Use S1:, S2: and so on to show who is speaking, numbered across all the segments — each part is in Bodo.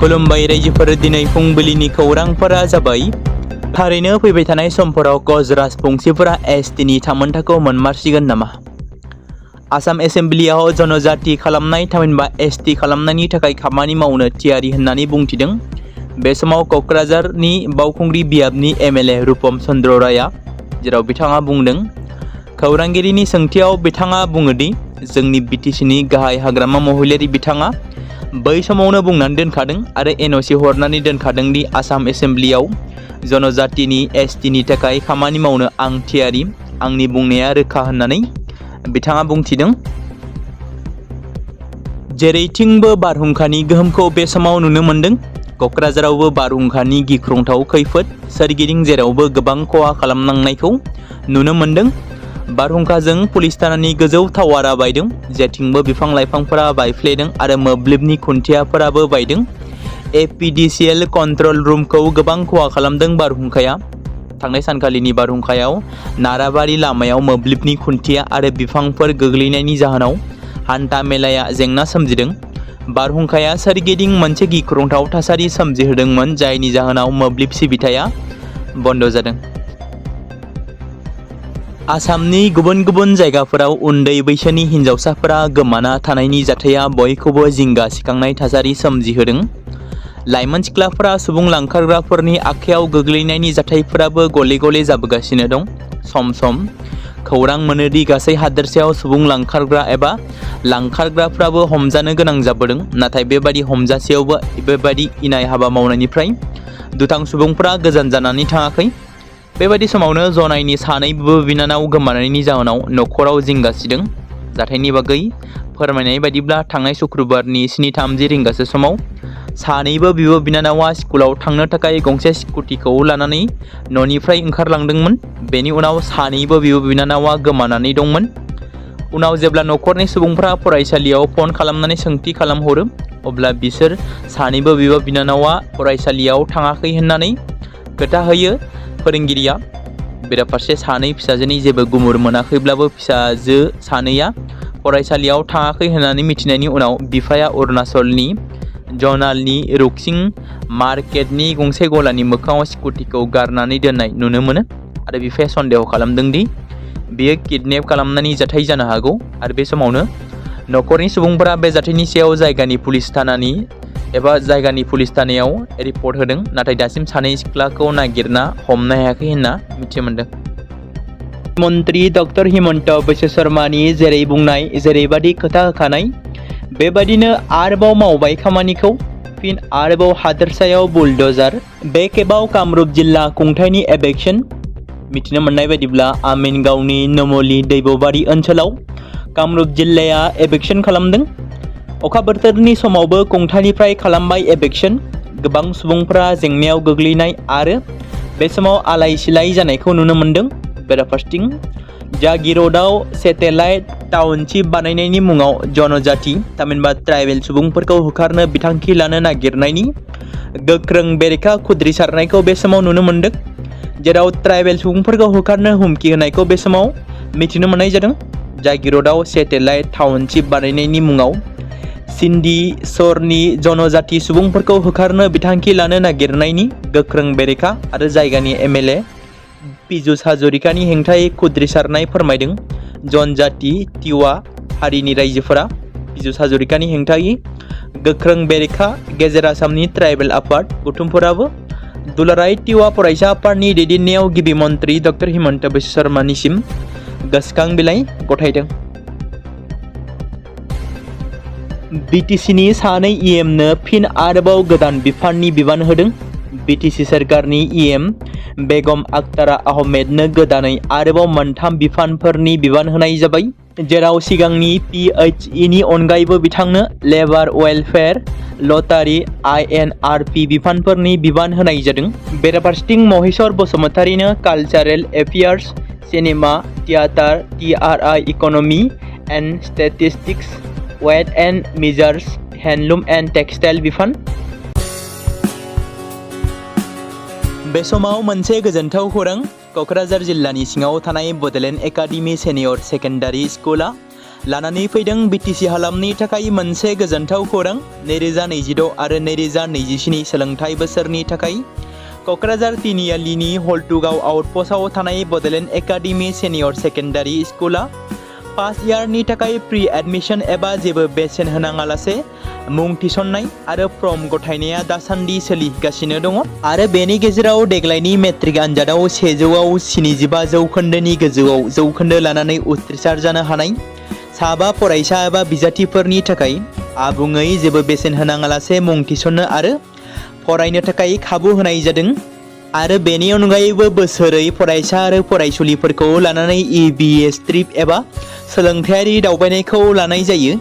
S1: खुलुमबाय रायजोफोर, दिनै फुंबिलिनि खौरांफोरा जाबाय। थारैनो फैबाय थानाय समफोराव कच राजबंशिफोरा एसटिनि थामोनथाखौ मोनमारसिगोन नामा? आसाम एसेम्बलियाव जनजाति खालामनाय थामहिनबा एसटि खालामनायनि थाखाय खामानि मावनो थियारि होननानै बुंथिदों। बे समाव क'क्राझारनि बावखुंग्रि बियाबनि एमएलए रुपम चन्द्र रायआ, जेराव बिथाङा बुंदों, खौरांगिरिनि सोंथियाव बिथाङा बुङोदि जोंनि बिटिसिनि गाहाय हाग्रामा महिलारि बिथाङा बै समावनो बुंनानै दोनखादों आरो एनअसि हरनानै दोनखादों दि आसाम एसेम्बलियाव जनजातिनि एसटिनि थाखाय खामानि मावनो आं थियारि। आंनि बुंनाया रोखा होननानै बिथाङा बुंथिदों। जेरैथिंबो बारहुंखानि गोहोमखौ बे समाव नुनो मोन्दों। क'क्राझारावबो बारहुंखानि गिख्रंथाव खैफोद, सोरगिदिं जेरावबो गोबां खहा खालामनांनायखौ नुनो मोन्दों। बारहुंखाजों पुलिस थानानि गोजौ टावारा बायदों, जेथिंबो बिफां लाइफांफोरा बायफ्लेदों आरो मोब्लिबनि खुन्थियाफोराबो बायदों। एपिडिसिएल कन्ट्रल रुमखौ गोबां खहा खालामदों बारहुंखाया। थांनाय सानखालिनि बारहुंखायाव नाराबारि लामायाव मोब्लिबनि खुन्थिया आरो बिफांफोर गोग्लैनायनि जाहोनाव हान्था मेलाया जेंना सोमजिदों। बारहुंखाया सोरगिदिं मोनसे गिख्रंथाव थासारि सोमजिहोदोंमोन, जायनि जाहोनाव मोब्लिब सिबिथाया बन्द जादों। आसामनि गुबुन गुबुन जायगाफोराव उन्दै बैसोनि हिन्जावसाफोरा गोमाना थानायनि जाथाया बयखौबो जिंगा सिखांनाय थासारि सोमजिहोदों। लाइमोन सिख्लाफोरा सुबुं लांखारग्राफोरनि आखायाव गोग्लैनायनि जाथायफोराबो गले गले जाबोगासिनो दं। सम सम खौरां मोनोदि गासै हादोरसायाव सुबुं लांखारग्रा एबा लांखारग्राफ्राबो हमजानो गोनां जाबोदों। नाथाय बेबादि हमजासेयावबो बेबादि इनाय हाबा मावनायनिफ्राय दुथां सुबुंफोरा गोजान जानानै थाङाखै। बेबादि समावनो जनायनि सानै बिब' बिनानाव गोमानायनि जाहोनाव न'खराव जिंगा सिदों। जाथायनि बागै फोरमायनाय बायदिब्ला थांनाय शुक्रबारनि 7:30 रिंगासो समाव सानैबो बिब' बिनानावा स्कुलाव थांनो थाखाय गंसे स्कुटिखौ लानानै न'निफ्राय ओंखारलांदोंमोन। बेनि उनाव सानैबो बिब' बिनानावा गोमानानै दंमोन। उनाव जेब्ला न'खरनि सुबुंफ्रा फरायसालियाव फन खालामनानै सोंथि खालामहरो, अब्ला बिसोर सानैबो बिब' बिनानावा फरायसालियाव थाङाखै होननानै खोथा होयो फोरोंगिरिया। बेराफारसे सानै फिसाजोनि जेबो गुमुर मोनाखैब्लाबो फिसाजो सानैया फरायसालियाव थाङाखै होननानै मिथिनायनि उनाव बिफाया अरुणाचलनि जनालनि रुक्सिं मार्केटनि गंसे गलानि मोखाङाव स्कुटिखौ गारनानै दोननाय नुनो मोनो आरो बिफाया सन्देह खालामदों दि बेयो किडनेप खालामनायनि जाथाय जानो हागौ। आरो बे समावनो न'खरनि सुबुंफोरा बे जाथायनि सायाव जायगानि पुलिस थानायाव रिपर्ट होदों। नाथाय दासिम सानै सिख्लाखौ नागिरना हमनो हायाखै होनना मिथिनो मोन्दों। मन्त्रि डक्टर हिमन्त बिश्व शर्मानि जेरै बुंनाय, जेरैबादि खोथा होखानाय, बेबादिनो आरोबाव मावबाय खामानिखौ। फिन आरोबाव हादोरसायाव बुलडजार। बे खेबाव कामरुप जिल्ला खुंथायनि एबेक्शन। मिथिनो मोननाय बायदिब्ला आमिनगावनि नमली दैबबारि ओनसोलाव कामरुप जिल्लाया एबेक्शन खालामदों। अखा बोथोरनि समावबो खुंथायनिफ्राय खालामबाय एबेक्शन। गोबां सुबुंफोरा जेंनायाव गोग्लैनाय आरो बे समाव आलाय सिलाय जानायखौ नुनो मोन्दों। बेराफारसेथिं जागिर'डआव सेटेलाइट टाउनशिप बानायनायनि मुङाव जनजाति थामहिनबा ट्राइबेल सुबुंफोरखौ होखारनो बिथांखि लानो नागिरनायनि गोख्रों बेरेखा खुद्रिसारनायखौ बे समाव नुनो मोन्दों। जेराव ट्राइबेल सुबुंफोरखौ होखारनो हुमखि होनायखौ बे समाव मिथिनो मोननाय जादों। जागिर'डआव सेटेलाइट टाउनशिप बानायनायनि मुङाव सिन्डिसरनि जनजाति सुबुंफोरखौ होखारनो बिथांखि लानो नागिरनायनि गोख्रों बेरेखा आरो जायगानि एमएलए पीयूष हाजरिकानि हेंथायै खुद्रिसारनाय फोरमायदों। जनजाति टिवा हारिनि रायजोफोरा पीयूष हाजरिकानि हेंथायै गोख्रों बेरेखा। गेजेर आसामनि ट्राइबेल आफाद गौथुमफोराबो दुलाराय टिवा फरायसा आफादनि दैदेननायाव गिबि मन्त्रि डक्टर हिमन्त बिश्व शर्मानिसिम गोसोखां बिलाइ गथायदों। बिटिसिनि सानै इएमनो फिन आरोबाव गोदान बिफाननि बिबान होदों। बिटिसि सोरखारनि इएम बेगम आख्तारा आहमेदनो गोदानै आरोबाव मोनथाम बिफानफोरनि बिबान होनाय जाबाय। जेराव सिगांनि पिएचइनि अनगायैबो बिथांनो लेबार वेलफेयार, लटारि, आइएनआरपि बिफानफोरनि बिबान होनाय जादों। बेराफारसेथिं महेश्वर बसुमतारीनो cultural affairs, cinema, theatre, TRI, economy and statistics, weight and measures, handloom and textile बिफान। बे समाव मोनसे गोजोनथाव खौरां। क'क्राझार जिल्लानि सिङाव थानाय बड'लेण्ड एकाडेमि सिनियर सेकेन्डारि स्कुला लानानै फैदों बिटिसि हालामनि थाखाय मोनसे गोजोनथाव खौरां 2026 आरो 2027 सोलोंथाइ बोसोरनि थाखाय क'क्राझार तिनिआलिनि हलथुगाव आउटपस्टआव थानाय बड'लेण्ड एकाडेमि सिनियर सेकेन्डारि स्कुला फार्स्ट इयारनि थाखाय प्रि एडमिशन एबा जेबो बेसेन होनाङालासे मुं थिसननाय आरो फर्म गथायनाया दासान्दि सोलिगासिनो दङ आरो बेनि गेजेराव देग्लायनि मेट्रिक आनजादाव 100आव 75 जौखोन्दोनि गोजौआव जौखोन्दो लानानै उथ्रिसार जानो हानाय साबा फरायसा एबा बिजाथिफोरनि थाखाय आबुङै जेबो बेसेन होनाङालासे मुं थिसननो आरो फरायनो थाखाय खाबु होनाय जादों आरो बेनि अनगायैबो बोसोरै फरायसा आरो फरायसुलिफोरखौ लानानै EBS ट्रिप एबा सोलोंथायारि दावबायनायखौ लानाय जायो।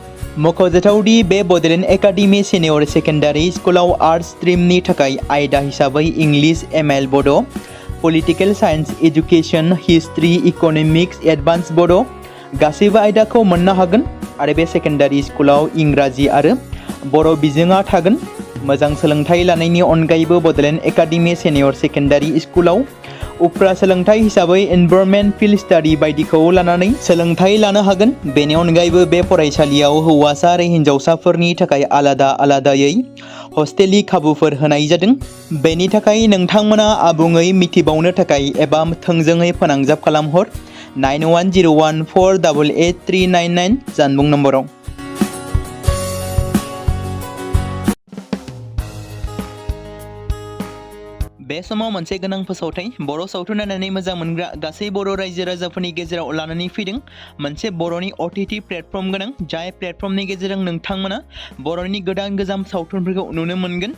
S1: मख'जाथावदि बे बड'लेण्ड एकाडेमि सिनियर सेकेन्डारि स्कुलाव आर्ट्स स्ट्रिमनि थाखाय आयदा हिसाबै इंलिश ML बड', political science education, history, economics, advance बड' गासैबो आयदाखौ मोननो हागोन आरो बे सेकेन्डारि स्कुलाव इंराजि आरो बर' बिजोङा थागोन। मोजां सोलोंथाइ लानायनि अनगायैबो बड'लेण्ड एकाडेमि सिनियर सेकेन्डारि स्कुलाव उफ्रा सोलोंथाइ हिसाबै एनभायरनमेन्ट फिल्ड स्टाडि बायदिखौ लानानै सोलोंथाइ लानो हागोन। बेनि अनगायैबो बे फरायसालियाव हौवासा आरो हिन्जावसाफोरनि थाखाय आलादा आलादायै हस्टेलनि खाबुफोर होनाय जादों। बेनि थाखाय नोंथांमोना आबुङै मिथिबावनो थाखाय एबा थोंजोङै फोनांजाब खालामहर 9101488399 जानबुं नम्बराव। बे समाव मोनसे गोनां फोसावथाय बर' सावथुन नायनानै मोजां मोनग्रा गासै बर' रायजो राजाफोरनि गेजेराव लानानै फैदों मोनसे बर'नि OTT प्लेटफर्म गोनां जाय प्लेटफर्मनि गेजेरजों नोंथांमोना बर'नि गोदान गोजाम सावथुनफोरखौ नुनो मोनगोन।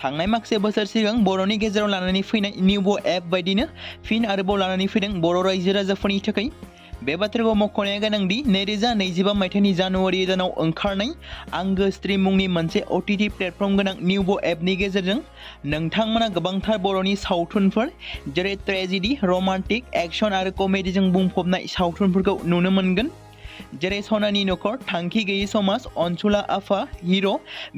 S1: थांनाय माखासे बोसोर सिगां बर'नि गेजेराव लानानै फैनाय निउबो एप बायदिनो फिन आरोबाव लानानै फैदों बर' रायजो राजाफोरनि थाखाय। बे बाथ्राखौ मख'नाया गोनांदि 2025 मायथाइनि जानुवारि दानाव ओंखारनाय आंगो स्ट्रिम मुंनि मोनसे OTT प्लेटफर्म गोनां निउबो एपनि गेजेरजों नोंथांमोना गोबांथार बर'नि सावथुनफोर जेरै ट्रेजेडि, रमान्टिक, एक्शन आरो कमेडिजों बुंफबनाय सावथुनफोरखौ नुनो मोनगोन। जेरै सनानि नखर, थांखि गैयै समाज, अनसुला आफा, हिर',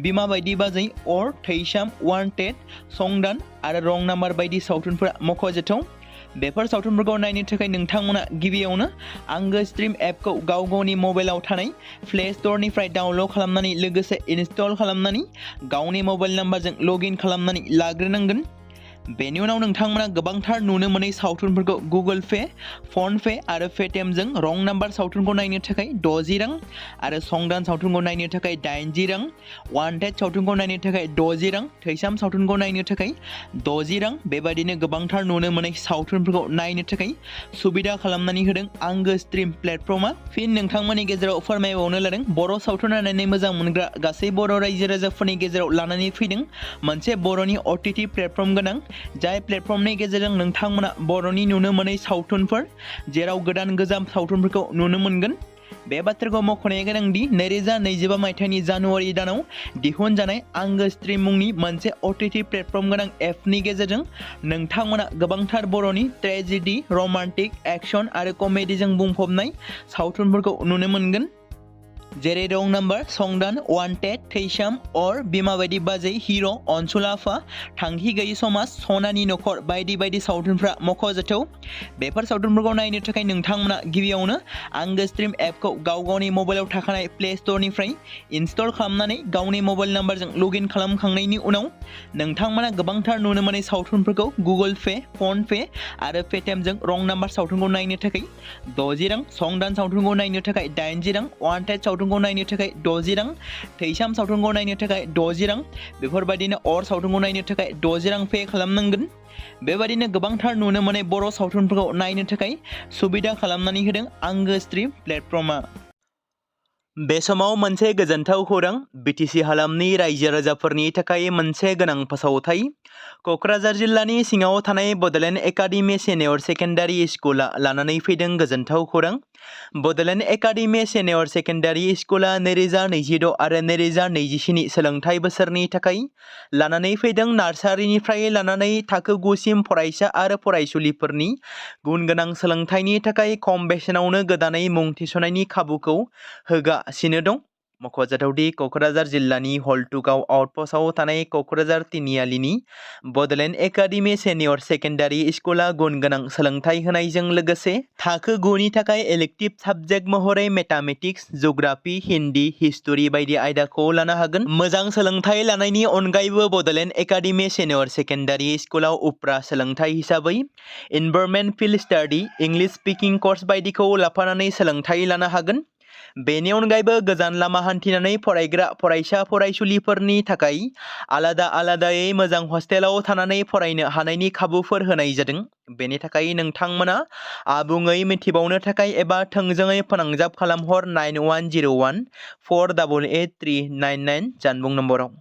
S1: बिमा बायदि बाजै, अर, थैसाम, वान्टेड, संदान आरो रं नाम्बार बायदि सावथुनफोरा मख'जाथाव। बेफोर सावथुनफोरखौ नायनो थाखाय नोंथांमोना गिबियावनो आंगो स्ट्रिम एपखौ गावनि मबाइलाव थानाय प्ले स्ट'रनिफ्राय डाउनल'ड खालामनानै लोगोसे इनस्टल खालामनानै गावनि मबाइल नाम्बारजों लगइन खालामनानै लाग्रोनांगोन। बेनि उनाव नोंथांमोना गोबांथार नुनो मोनै सावथुनफोरखौ गुगोल पे, फन पे आरो पेटिएमजों रं नाम्बार सावथुनखौ नायनो थाखाय 60 रां आरो संदान सावथुनखौ नायनो थाखाय 80 रां, वान्टेड सावथुनखौ नायनो थाखाय 60 रां, थैसाम सावथुनखौ नायनो थाखाय 60 रां बेबायदिनो गोबांथार नुनो मोनै सावथुनफोरखौ नायनो थाखाय सुबिदा खालामनानै होदों आंगो स्ट्रिम प्लेटफर्मा। फिन नोंथांमोननि गेजेराव फोरमायबावनो लादों बर' सावथुन नायनानै मोजां मोनग्रा गासै बर' रायजो राजाफोरनि गेजेराव लानानै फैदों मोनसे बर'नि OTT प्लेटफर्म गोनां जाय प्लेटफर्मनि गेजेरजों नोंथांमोना बर'नि नुनो मोनै सावथुनफोर जेराव गोदान गोजाम सावथुनफोरखौ नुनो मोनगोन। बे बाथ्राखौ मख'नाया गोनांदि 2025 मायथाइनि जानुवारि दानाव दिहुनजानाय आंगो स्ट्रिम मुंनि मोनसे OTT प्लेटफर्म गोनां एपनि गेजेरजों नोंथांमोना गोबांथार बर'नि ट्रेजेडि, रमान्टिक, एक्शन आरो कमेडिजों बुंफबनाय सावथुनफोरखौ नुनो मोनगोन। जेरै रं नाम्बार, संदान, वान्टेड, थैसाम, अर, बिमा बायदि बाजै, हिर', अनसुला आफा, थांखि गैयै समाज, सनानि नखर बायदि बायदि सावथुनफ्रा मख'जाथाव। बेफोर सावथुनफोरखौ नायनो थाखाय नोंथांमोना गिबियावनो आंगो स्ट्रिम एपखौ गावनि मबाइलाव थाखानाय प्ले स्ट'रनिफ्राय इनस्टल खालामनानै गावनि मबाइल नाम्बारजों लगइन खालामखांनायनि उनाव नोंथांमोना गोबांथार नुनो मोनै सावथुनफोरखौ गुगोल पे, फन पे आरो पेटिएमजों रं नाम्बार सावथुनखौ नायनो थाखाय 60 रां, संदान सावथुनखौ नायनो थाखाय 80 रां, वान्टेड सावथुनखौ नायनो थाखाय 60 रां, थैसाम सावथुनखौ नायनो थाखाय 60 रां बेफोरबायदिनो अर सावथुनखौ नायनो थाखाय 60 रां पे खालामनांगोन। बेबायदिनो गोबांथार नुनो मोनै बर' सावथुनफोरखौ नायनो थाखाय सुबिदा खालामनानै होदों आंगो स्ट्रिम प्लेटफर्मा। बे समाव मोनसे गोजोनथाव खौरां बिटिसि हालामनि रायजो राजाफोरनि थाखाय मोनसे गोनां फोसावथाय क'क्राझार जिल्लानि सिङाव थानाय बड'लेण्ड एकाडेमि सिनियर सेकेन्डारि स्कुला लानानै फैदों गोजोनथाव खौरां। बड'लेण्ड एकाडेमि सिनियर सेकेन्डारि स्कुला 2026 आरो 2027 सोलोंथाइ बोसोरनि थाखाय लानानै फैदों नार्सारिनिफ्राय लानानै थाखो 9 सिम फरायसा आरो फरायसुलिफोरनि गुन गोनां सोलोंथाइनि थाखाय खम बेसेनावनो गोदानै मुं थिसननायनि खाबुखौ होगासिनो दं। मख'जाथावदि क'क्राझार जिल्लानि हल्टुगाव आउटपस्टआव थानाय क'क्राझार तिनिआलिनि बड'लेण्ड एकाडेमि सेनियर सेकेन्डारि स्कुला गुन गोनां सोलोंथाइ होनायजों लोगोसे थाखो 9 नि थाखाय इलेक्टिभ साबजेक्ट महरै मेथामेटिक्स, जिअ'ग्राफि, हिन्दी, हिस्टरि बायदि आयदाखौ लानो हागोन। मोजां सोलोंथाइ लानायनि अनगायैबो बड'लेण्ड एकाडेमि सेनियर सेकेन्डारि स्कुलाव उफ्रा सोलोंथाइ हिसाबै environment field study, English speaking course बायदिखौ लाफानानै सोलोंथाइ लानो हागोन। बेनि अनगायैबो गोजान लामा हान्थिनानै फरायग्रा फरायसा फरायसुलिफोरनि थाखाय आलादा आलादायै मोजां हस्टेलाव थानानै फरायनो हानायनि खाबुफोर होनाय जादों। बेनि थाखाय नोंथांमोना आबुङै मिथिबावनो थाखाय एबा थोंजोङै फोनांजाब खालामहर 9101 488 399 जानबुं नम्बराव।